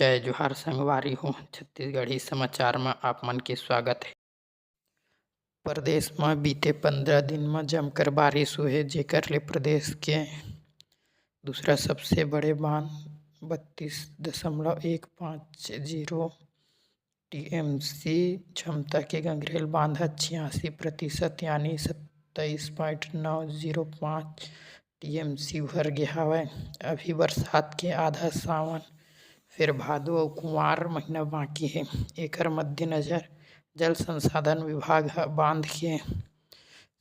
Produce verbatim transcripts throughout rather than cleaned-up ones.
जय जोहार संगवारी हो, छत्तीसगढ़ी समाचार म आप मन के स्वागत हे। प्रदेश म बीते पंद्रह दिन म जमकर बारिश होहे, जेकर ले प्रदेश के दूसरा सबसे बड़े बांध बत्तीस दशमलव एक पाँच जीरो टीएमसी क्षमता के गंगरेल बांध ह छियासी प्रतिशत यानी सत्ताईस पॉइंट नौ जीरो पाँच टीएमसी भर गे हवय। अभी बरसात के आधा सावन फेर भादो अउ कुंवार महीना बाकी हे। एकर मद्देनजर जल संसाधन विभाग ह बांध के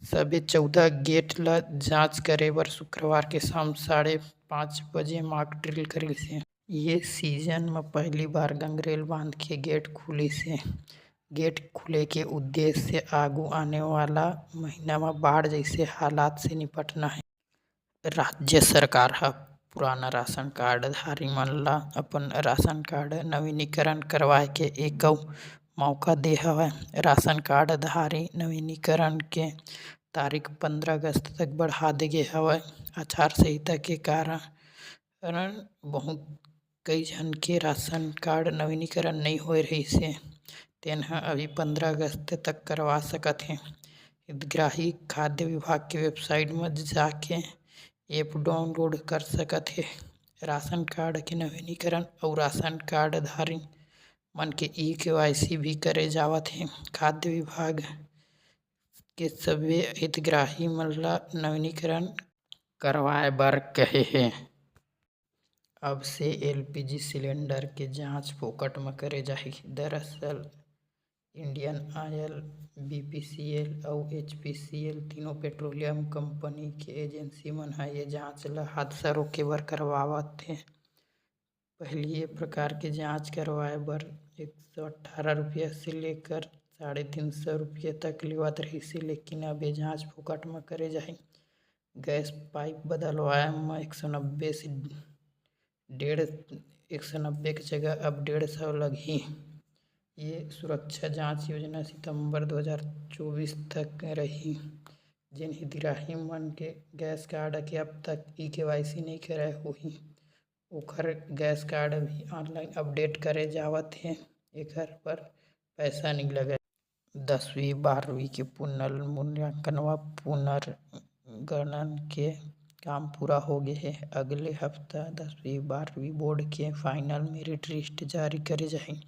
सबे चौदह गेट ल जांच करे बर शुक्रवार के शाम साढ़े पाँच बजे मॉक ड्रिल करिस हे। ये सीजन म पहली बार गंगरेल बांध के गेट खुलिस हे। गेट खुले के उद्देश्य आगू आने वाला महीना म बाढ़ जैसे हालात से निपटना हे। राज्य सरकार ह पुराना राशन कार्ड धारी मन ला अपन राशन कार्ड नवीनीकरण करवाए के एक अउ मौका दे हवय। राशन कार्ड धारी नवीनीकरण के तारीख पंद्रह अगस्त तक बढ़ा दे गे हवय। आचार संहिता के कारण बहुत कई झन के राशन कार्ड नवीनीकरण नइ होए रहिस हे, तेन ह अभी पंद्रह अगस्त तक करवा सकत हे। हितग्राही खाद्य विभाग के वेबसाइट म जाके ऐप डाउनलोड कर सकत हे। राशन कार्ड के नवीनीकरण अउ राशन कार्ड धारी मन के ई केवाईसी भी करे जावत हे। खाद्य विभाग के सब्बे हितग्राही मन ला नवीनीकरण करवाए बर कहे हे। अब से एलपीजी सिलेंडर के जांच फोकट म करे जाही। दरअसल इंडियन ऑयल, बीपीसीएल अउ एचपीसीएल तीनों पेट्रोलियम कंपनी के एजेंसी मन ह ये जांच ल हादसा रोके बर करवावत हे। पहिली ये प्रकार के जांच करवाए बर एक सौ अट्ठारह रुपया से लेकर साढ़े तीन सौ रुपया तक लेवत रहिस हे, लेकिन अब ये जांच फोकट म करे जाही। गैस पाइप बदलवाए म एक सौ नब्बे से डेढ़, एक सौ नब्बे के जगह अब डेढ़ सौ लगही। ये सुरक्षा जांच योजना सितंबर दो हज़ार चौबीस तक रही। जेन हितग्राही मन के गैस कार्ड के अब तक ई केवाईसी नइ कराए होही, ओखर गैस कार्ड भी ऑनलाइन अपडेट करे जावत हे, एखर बर पैसा नइ लगय। दसवीं बारहवीं के पुनर्मूल्यांकन व पुनर्गणन के काम पूरा हो गे हे। अगले हफ्ता दसवीं बारहवीं बोर्ड के फाइनल मेरिट लिस्ट जारी करे जाही।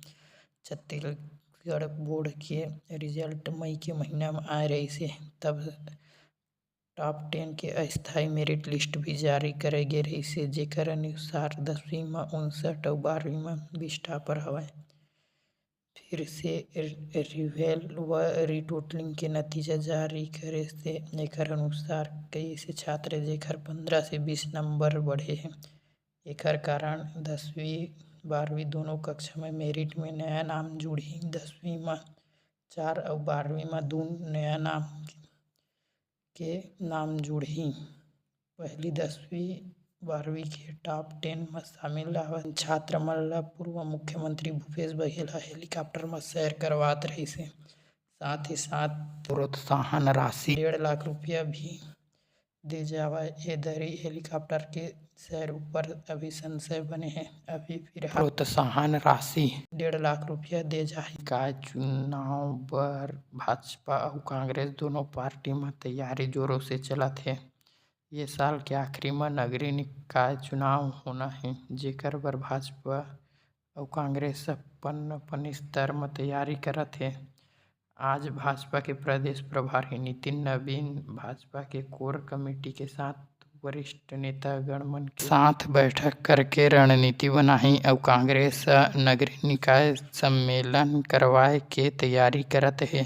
छत्तीसगढ़ बोर्ड के रिजल्ट मई के महीना म आए रहिस हे, तब टॉप टेन के अस्थायी मेरिट लिस्ट भी जारी करे गे रहिस हे, जेकर अनुसार दसवीं म उनसठ अउ बारहवीं म बीस टॉपर हवय। फिर से रि-, रिवेल व रिटोटलिंग के नतीजा जारी करे से एकर अनुसार कई से छात्र, जेकर पंद्रह से बीस नंबर बढ़े हे, एकर कारण दसवीं बारहवीं दोनों कक्षा में मेरिट में नया नाम जुड़ही। दसवीं म चार अउ बारहवीं म दू नया नाम के नाम जुड़ही। पहली दसवीं बारहवीं के टॉप टेन म शामिल हवय छात्र मन ल पूर्व मुख्यमंत्री भूपेश बघेल ह हेलीकॉप्टर म सैर करवात रहिस हे। साथ ही साथ प्रोत्साहन राशि डेढ़ लाख रुपया भी दे जावय। ए दरी हेलीकॉप्टर के सैर ऊपर अभी संशय बने हे। अभी फिलहाल प्रोत्साहन राशि डेढ़ लाख रुपया दे जाही। निकाय चुनाव बर भाजपा अउ कांग्रेस दोनों पार्टी म तैयारी जोरों से चलत हे। ये साल के आखिरी म नगरीय निकाय चुनाव होना हे, जेकर बर भाजपा अउ कांग्रेस अपन अपन स्तर म तैयारी करत हे। आज भाजपा के प्रदेश प्रभारी नितिन नवीन भाजपा के कोर कमेटी के साथ वरिष्ठ नेतागण मन के साथ बैठक करके रणनीति बनाही अउ कांग्रेस ह नगरीय निकाय सम्मेलन करवाए के तैयारी करत हे।